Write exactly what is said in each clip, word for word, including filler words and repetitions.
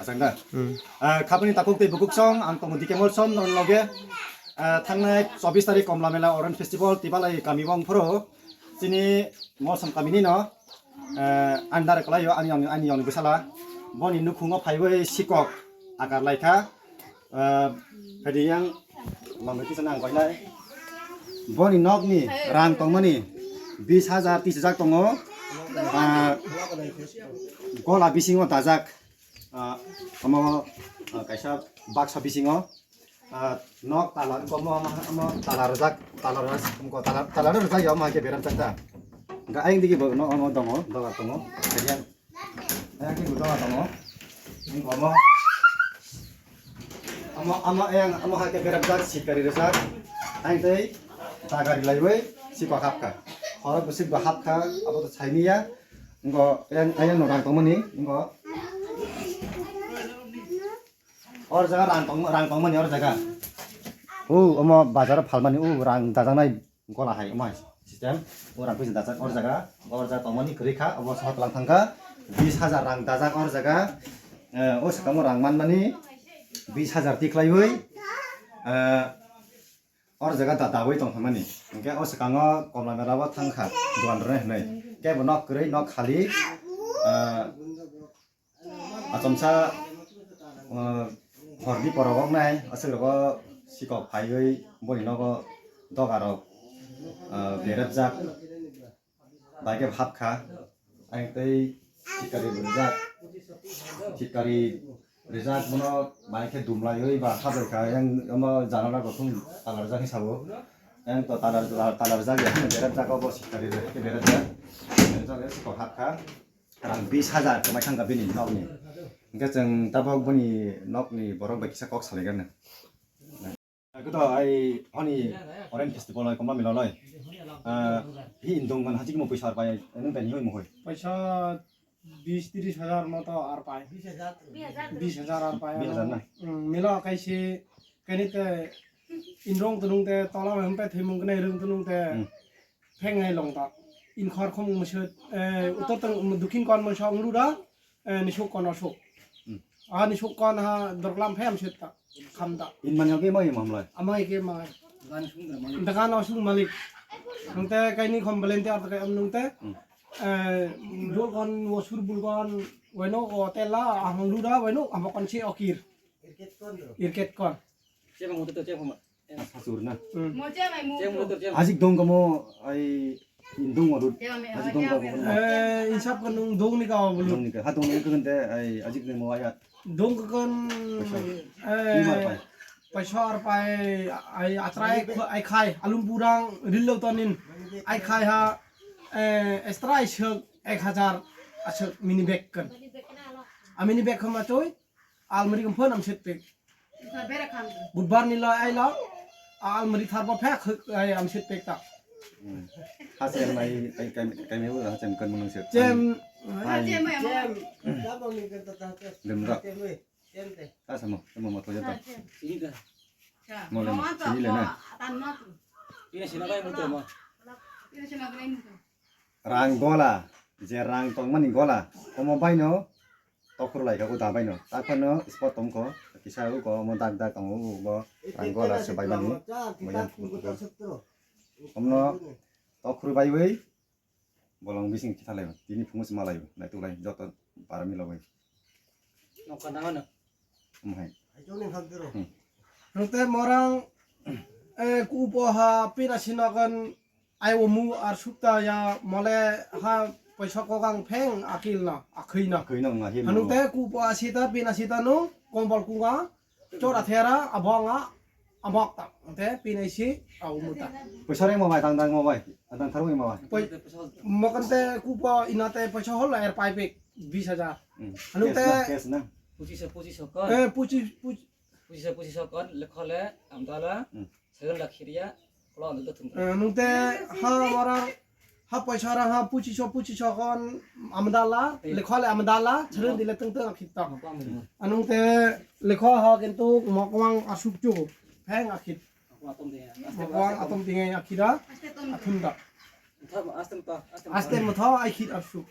Changda. Hmm. Ah, khabani takhuk tei bukhuk song, ang tongo D K Molsom, non loge. Ah, thangnai chobbish tarik Komla Mela Orange Festival, Tibalai kami wng phoro. Chini Molsom kamini no, ah, andar kalaio, ani, ani, ani, ani bwsala. Boni nukhungo phaiwi sikok akar laikha. Ah, phedi yang lama kisa nang koinai. Boni nokni rang tongmani bis hajar, tris hajar tongo. Ah, gola bisingo dajak. Ah, omo, ah, kaisa baksa bisingo, ah, nok tala, omo, omo, omo tala rwjak, tala rwjak, omo tala, tala rwjak ya, omo hai khe berajak ta. Ga ayang digi bo, no, omo dongo, doga tongo. Kemudian, ayang digi doga tongo. Omo, omo, omo, ayang, omo hai khe berajak, sikari rwjak. Ayang tei dagari laiwi, sikwa hapkha. Khorok bwswk bo hapkha, abo to saimiya. Ngo, ayang, ayang no rang tongmani, ngo. Or jaga rang tong, rang tongmani or jaga. O, omo bazar phalmani, o rang dajaknai gola hai, omo hai system. O rang pisa dajak or jaga, or jaga tongmani kwrwi kha, obo sohor tlang thangkha. Bis hajar rang dajak or jaga. Eh, o swkango rang manmani bis hajar tiklaiwi. Eh, Or jaga da dawi tong thangmani. Hingke o swkango Komla Mela o thangkha, dogan rwnai hinui. Kebo nok kwrwi, nok khali, ah, achomsa, ah, horni porok wngnai, aswk rogo sikok phaiwi boni nogo doga rok, ah, berajak. Bai khe hapkha, ang tei sikari rijak, sikari rijak bono bai khe dumlaiwi ba habaikha, yang omo janala bo thung talarjak hinwi sabo, yang to talar, talarjak ya, berajak obo sikari rijak khe berajak, berajak ya sikok hapkha, rang bis hajar kwmai thangkha bini nokni, hingkhe chwng tabok boni nokni borok bai kisa kok salaikha. Kuto ai honi Orange Festival ai Komla Mela lai. Ah, hi indung kan hajik mo puisa arpai, nung tani hoi mo hoi. Paisa bis tris hajar moto arpai. Bis hajar arpai. Bis hajar na? Hmm, mela kaisi, kaini te indung tunung te tola hempe thimung kene rung tunung te. Hmm. Pheng hai long ta. Inkhor khom musu, eh, utor tang dukin kon musu ang lu da. Eh, nisuk kono suk. Hmm. Ah, nisuk kon ha dorklam phem sit ta. Kham ta. In mani oke mai mamlai. Amai ke mai. Dakan osung malik. Nungte kaini khom volunteer ta kai am nungte. Hmm. Eh, dol kon wosur bul kon weno o tela ahong luda weno amo kon si okir. Irket kon. Chebang motor to chebang. Sasur na. Hmm. Chebang motor chebang. Ajik dong kamo ai indung wadut. Ajik dong kamo. Eh, insap ka nung dong ni ka bulu. Dong ni ka. Ha dong ni ka kante ai ajik ni mo aya. Dong ka kan. Paisa. Eh, lima arpai. Paisa arpai ai atrai ai khai alum burang rilo tonin ai khai ha. Eh, extra ai sek ek hajar asek mini bag kan. A mini bag khama choi. Almari kung phone am set pek. Budbar ni lo ai lo. Almari thar bo phek ai am set pek ta. Hmm. Hasen mai kai kai kai mai hasen kan munung set. Chem. Ai. Chem. Lemra. Chem te. Asa mo, mo mo to jata. Sini ka. Mo le mo, sini le na. Ina sina kai mo to mo. Ina sina kai mo to. Rang gola, je rang tongmani gola, omo baino tokhor lai kha o da baino. Takhorno spot tongkho, kisa uko omo dak dak tongo, ubo rang gola se bai mani, moyang phukuk phukuk. Omno tokhor baiwi bolong bising kithalai, tini phungo se malai, naituk lai, joto para milogwi. Nokha nangano. Omo hai. Hmm. Rute morang, eh, kupo ha pina sinokan ai omu ar sukta ya mole ha paisa kokang pheng akil na, akhui na. Akhui na, akhui na. Hanung te kupo asita pina sita nung kombol kunga chora thera abonga amok ta. Te pina isi au muta. Paisa reng mo bai, tang tang mo bai. Tang tang tharwi mo bai. Poi-, mokan te kupo ina te paisa hol er pai pek bis hajar. Hmm. Hanung te cash na, cash na. Pochisho, pochisho kon. Eh, pochi-, pochi- Pochisho, pochisho kon, lekhole, amdala, hmm, segon lakh khiriya, kolo amdala thum. Eh, nung te ha wara, ha paisa ra ha pochisho, pochisho kon, amdala, eh, lekhole amdala, segon dile teng teng akhit ta. Mokong amdala. Anung te lekho ha kintu mokwang asuk chu, pheng akhit. Mokong atom de, aste, mokong aste, atom tingai akhira, athum da. Aste, aste, aste, aste motho, akhit asuk.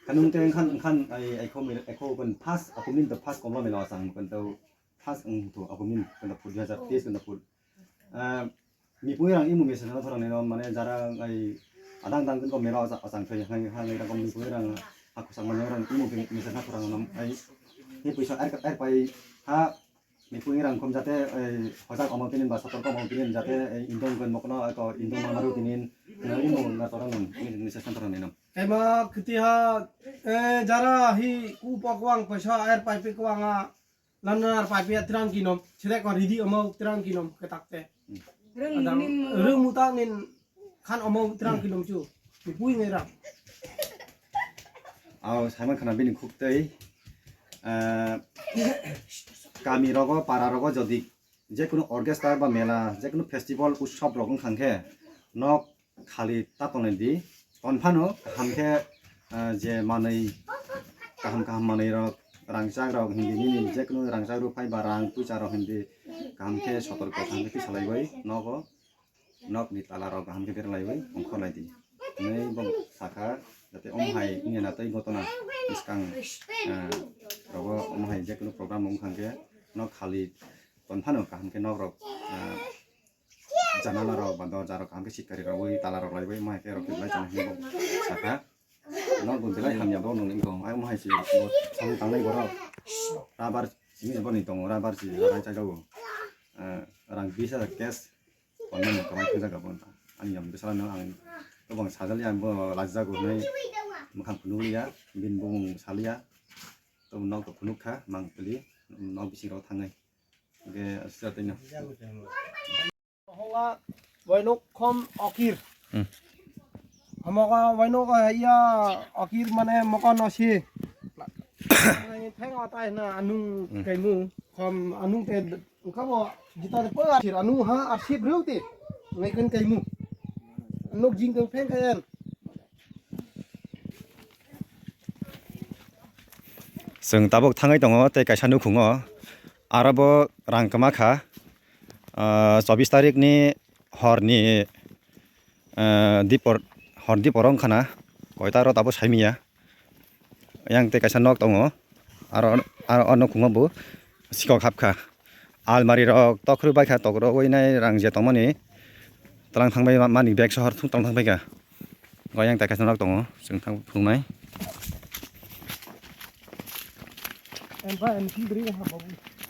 Kanung te khan khan ai ai khom ai kho kon first aku min to first komla mela asang kon to first ang to aku min kon to dui hajar teis kon to put. Ah, mipui rang imu mesen na thorang nino mane jara ai adang dang kon mela asang thai hai hai rang mipui rang aku sang mane rang imu mesen na thorang nam ai ni puisa ar ar pai ha Ni pui rang khom jate, eh, hojak omo tinin ba sotor kom omo tinin jate, eh, indong gon mokno, eh, ko indong mamaru tinin, eh, imo na torang ni, ni, ni sesan torang ni nam. Kaima kiti ha, eh, jara hi ku pok wang paisa air pipe ko wang a, lan ar pipe ya terang kinom, sire ko ridi omo terang kinom ketak te. Reng Adang, muning mo. Reng muta nin khan omo terang kinom chu, ni pui ngai rang. Aw, saiman khana bini khuk tei, eh, kami rogo, para rogo jodi jekunu orchestra ba mela, jekunu festival, utsob rok wngkha khe nok khali ta tongnai di. Tonphano kaham khe, eh, je manwi kaham kaham manwi rok, rangchak rok hindi nini jekunu rangchak rok phai ba rang puisa rok hindi kaham khe sotor kaham khe salai bai nogo. Nok ni tala rok kaham khe beralaiwi ongkhorlai di. Hwnwi bo sakha, jate omo hai wngya na tei gotona bwskang, ah, rogo omo hai jekunu program wngkha khe nok khali tonphano kaham khe nok rok, ah, janala rok ba dorja rok kaham khe sitkari rogwi tala rok laiwi omo hai khe rok khe belai chana hinwi bo sakha. Nok bo belai hamya bo nung wngkha. Ai omo hai se bo samung tangnai borok. Rabar simi boni tongo, rabar si rang chai jago. Ah, rang bis hajar cash. Kono mo kamai thang jaga bo ta. Ani yam bwsala no ang to bang sajali ang bo lajak jago hinwi mwkhang phunuk liya, bini bumung saliya. To nok to phunuk kha, mang pili nok bising rok thangnai. Ge asya tino. Hola wainok khom okir. Hmm. Hamoka wainok ya okir mane moka nosi. Theng atai na anung Hmm. kaimu khom anung te kabo jita de pa asir anung ha arsip reu te. Ngai kan kaimu. Nok jing teng pheng kayan. Chwng tabuk thangwi tongo tei kaisa nukhungo. Aro bo rang kwma kha. Ah, chobbish tarikh ni horni, ah, dipor, hor dipor wngkha na. Koita aro tabuk saimanya. Yang tei kaisa nok tongo. Aro, aro o nukhungo bo sikok hapkha. Almari rok tokhorwi baikha, tokrogwi nai rang je tongmani. Tlang thangbai ma-, mani bag sohor thung tlang thangbaikha. Go yang tei kaisa nok tongo, chwng thang phunuknai.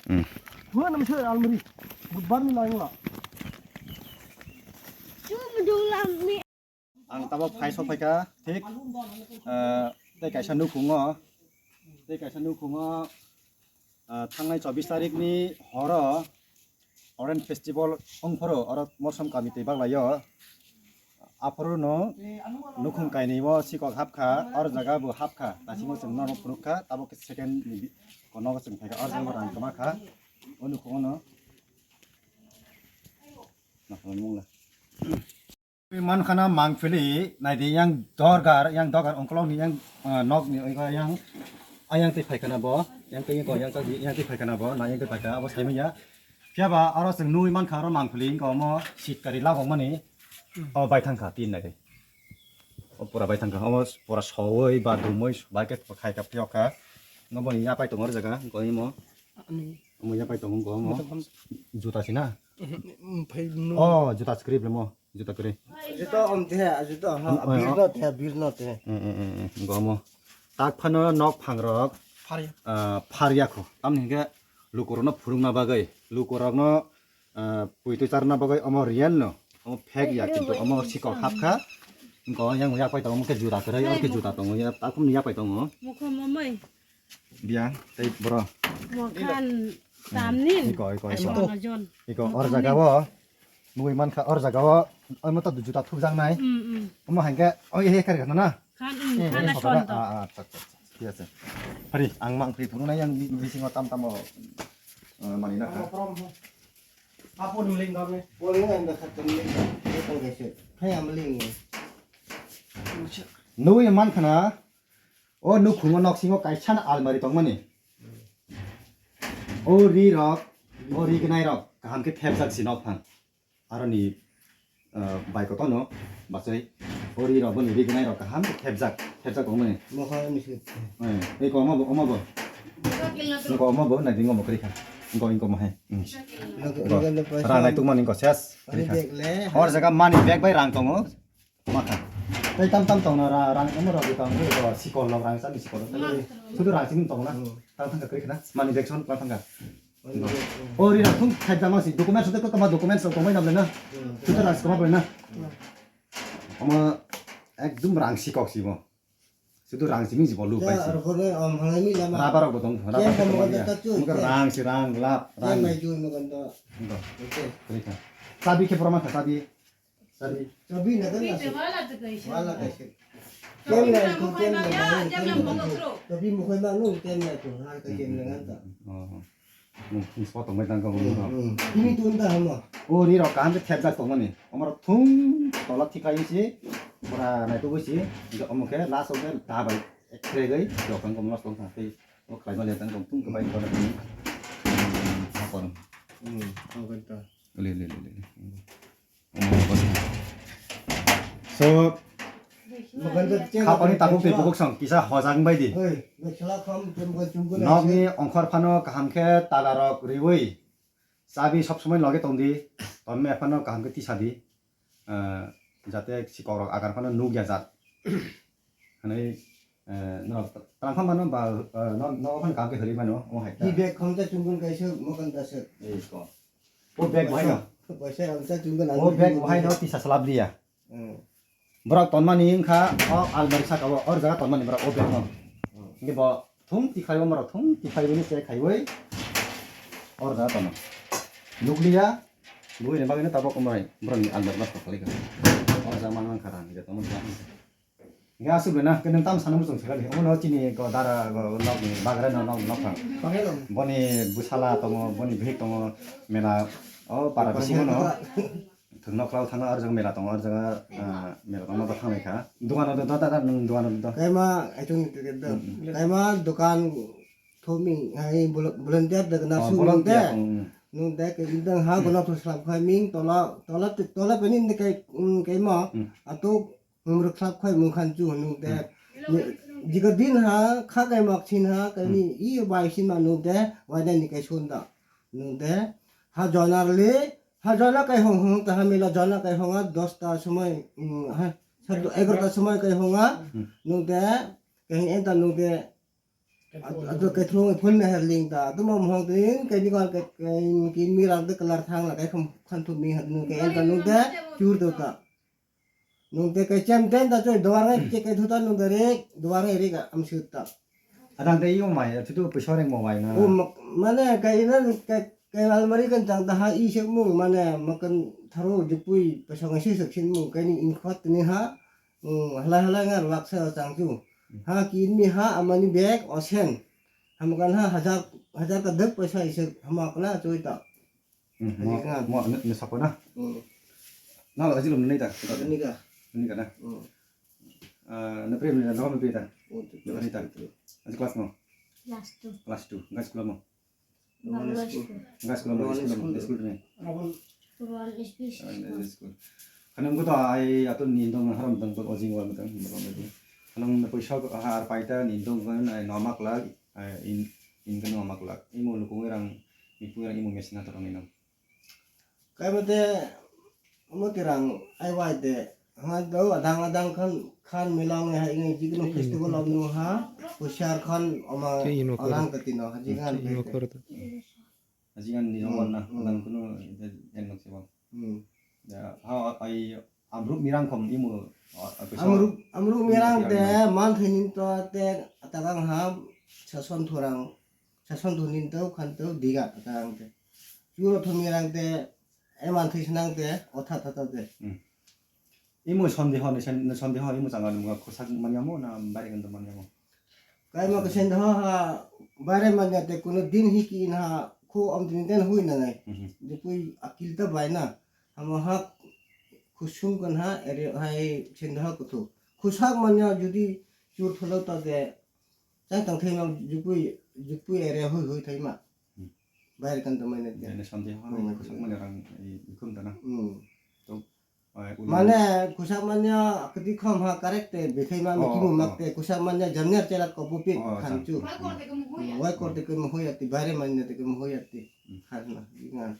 Hmm. Ang tabuk phai sok phaikha, thik, eh, tei kaisa nukhungo, tei kaisa nukhungo, eh, thangnai chobbish tarikh ni horo Orange Festival wngphuru oro Morsom kami twi baglaio. Aphuru no nukhung kainwi o sikok hapkha, or jaga bo hapkha, daisimo chwng norok phunukha, tabuk khe second ni bi-, kono chwng phaikha, or jaga bo rang kwma kha, o nukhungo no. Naphang mungla. Mankhana mangpili naidi yang dorgar, yang dorgar ongkolokni yang, ah, nokni oiga yang, ayang twi phaikana bo, yang twi ko yang twi, yang twi phaikana bo, na yang twi phaikha abo saimanya. Phiaba aro chwng nui mankha aro mangpili wngkha omo sitkari labokmani. O bai thangkha tin naidi. O pura bai thangkha, omo pura sowoi ba dumoi bai khe khaikha phiyokha. Omo boni yapai tongo o jaga, wngkha omo. Omo yapai tongo wngkha omo. Juta sina? Phai no. Oh, juta script le mo. Juta kwrwi. Juta om the, juta ha, Ang, ang, birno ang. The, birno the. Eh, eh, eh, eh, gomo. Tak phano nok phangrok, Pharya. Ah, pharya kho. Tamni hwnkhe lukurokno phurungna bagwi, lukurokno, ah, puitwi charna bagwi omo real no. Omo fake ya, kintu omo sikok hapkha. Wngkha yang yapai tongo, omo khe juta kwrwi, omo khe juta tongo, ya, takhumni yapai tongo. Mukho mamai. Biang, tei bro. Mokhan tamnin. Iko, iko, iko. Sono jon. Iko, or jaga o. Nugui mankha, or jaga o. Omo to juta thukjaknai. Mm, mm. Omo hangke, oi, he, kari gana na? Khan, mm, Eh, khan eh, son to. Ah, ah, acha, acha, acha. Thik ase. Hari, ang mang pri phuru na yang bi-, bisingo tam tam o, eh, mani na kha. Apo nuling kami. Boleh anda khatam ni. Hai, amling. Nugui mankha na. O nukhungo noksingo kaisa almari tongmani. O ri rok, o ri gnai rok kaham khe thepjak si nok phang. Aroni Ah, bai kotorno bachai. O ri rok boni ri gwnai rok kaham khe thepjak, thepjak tongmani. Mokha ni se. Eh, ei ko omo bo, omo bo. Ko omo bo nai dingo mo kri kha. Ko inko mo hai. Hmm. Lok-, Ko. lok-, lok-, Ra nai tungmani ko ses. Ani Kri kha. Bag le. Hor jaga money bag bai rang tongo. Makha. Tei tam tam tongna ra, rang omo rok tong ko sikol lok rang sa sikol. Sudu rang sini tongna. Hmm. Tang thang kri khna. Money bag son tang thang. O ri rok thung khai jama si document sotei ko kama document sok tongbai namle na. Sudu rang sikoma bai na. Omo ekdum rang si kok si bo. Sudu rang si mi si bo lu pai si. Rubber rok bo tong, rubber rok tong ya. Omo rang si rang lap rang. Engo. Kri kha. Chabi khe pura ma kha chabi. Chabi. Chabi na kan. Wala kaise. Kem na ko kem na. Chabi mo khoi ma nung kem na ko har ka kem na ngan ta. Oh. Nung, nung spot tongbai tang kha, nung. Hmm. Ini tun ta hamo. O ri rok kaham khe thepjak tongmani. Omorok thung tola thikai si, pura naitugwi si, omo khe last o khe da bai ekregwi rok tang kha, loss tong kha. Tei o khlai mani tang kha, thung khe bai kha. Hmm, apa no? Hmm, apa ta? Le, le, le, le, le. So, khapani tabuk tei bukuk song kisa hojak bai di. Nokni ongkhor phano kaham khe tala rok riwi, chabi sob somoi loge tong di, tonme phano kaham khe tisa di, eh, jate sikok rok agar phano nuk ya jat. Hanai, eh, norok tang phano ba, eh, no, no phano kaham khe hwnwi mano, omo hai ta. Bibek kham ta chungkun kaisa mokan ta sir. Ei ko. O bag bahai no. Paisa ang ta chungkun ang. O bag bahai no tisa salap liya. Hmm. Borok tonmani wngkha o almari saka o, or jaga tonmani borok o bag no. Hmm. Hingke bo thung tikhai o borok thung tikhai bini se khaiwi or jaga tono. Nukliya, nukliya bagwi no tabok umai borokni almari no khali kha. O jaga mang mang kha rang je tomo. Hingke aswk bai na, khe nwng tamo sana muchung se kali. Omo no chini go dara go nokni bagre no nok nok kha. Boni bwsala tongo, boni bihik tongo, mela o para bisingo no. Thwngno klau thangna, arjak mela tongo, arjak, ah, mela tongma ba thanglai kha. Dogano do, da, da, da, nwng dogano do. Kaima, aitung ni ticket do. Hmm, hmm. Kaima dokan thoming, hai, bolo-, volunteer de na. Oh, su volunteer, de. Hmm. Nung de, ke indang ha, hmm, gono thos lam khai ming, tola, tola, tola peni de kai, mm, kaima, hmm, ato, mung rwkhlap khai mung khan chu nung de. Hmm. Ni, jiga din ha, kha kai mak sin ha, kai ni, hmm, i bai sin ma nung de, wai dai ni kai sun da. Nung de, ha jonar le, ha jona kai hong hong ta ha mila jona kai hong a, dos ta somoi, mm, ha, sat, egar ta somoi kai hong a, hmm, nung de, kai en ta nung de, at-, ato kai thrung phun na her ling ta, ato mo hong tin, kai ni kal kai, kai ni kin mi rak de kalar thang la kai kham khan thu mi ha nung kai en ta nung de, chur do ta. Nung te kai chem ten ta choi duar ngai che kai thuta nung te rik, duar ngai rik am sut ta. Adang te yung mai, chutu pisa reng mo wai na. O ma-, mane kai na kai, kai almari kan chang ta ha i sek mung mane makan tharo jupui pisa ngai sek sin mung kai ni in khot ni ha. Mm, halai halai ngar lak sa chang chu. Ha ki in mi ha amani bag osen. Hamakan ha hajar, hajar ka dek pisa i sek hamakna choi ta. Hmm, mo, mo, ni, ni sako na? Hmm. Na, lo, ajilom ni ta? Ni ka? Ni ka na? Hmm. Ah, na pre ni na, na me pre ta? Hmm. Na pre ta? Aji class mo? Class two. Class two. Gas kulo mo? Roman school. Gas kulo mo? Roman school. School ni. Roman S P school. Ah, school. Kanang ko to ai ato ni dong haram dong ko ojing wal metang. Kanang na poisa ko har paita ni dong ko na no mak lag. Ai, in, in kano maklak. Imo lukung rang, mipung rang imo mesina torong ino. Kai mate, amo tirang, ai wai te. Ha, do, adang, adang khan, khan milang hai, ngai jigno festival of no ha, husiar khan, oma, te ino koro. Alang katino, ha, jigan te ino koro to. Ajigan ni jongol na, hmm, hmm, adang kuno, ito, yan nok sebang. Hmm. Ya, ha, ai, amruk mirang khom imo, a, a, pesa. Amruk, amruk mirang te, mirang. Man thinin to te, atakang ha, sason thorang, sason thonin to, khan to, diga, atakang te. Churo thon mirang te, e man thoi sinang te, otha, tha, tha te. Hmm. Imo sondeho ni sen-, sondeho imo changa ni mga khosak manyamo na bari kan to manyamo. Kaima kasen ha, ha, bare manya te kuno din hi ki in ha, kho am tin den hui na nai. Mhm. Jepui akil ta bai na, hamo ha khusung kan ha, ere hai sen ha kuthu. Khusak manya judi chur tholo ta de, chang tang thai ma jepui, jepui ere hui hui thai ma. Hmm. Bare kan to mai na de. Jene sondeho, hmm, khusak manya rang, i, ikum ta na. Hmm. To Mane kusa manya kati khom ha correct te bekhai ma Oh, mikhimu oh. Mak te kusa manya jamnyar chelat ko bupik Oh, khanchu. Wai korte ke muhoi ati, bare manya te ke muhoi ati. Hmm. Khanma, ingan.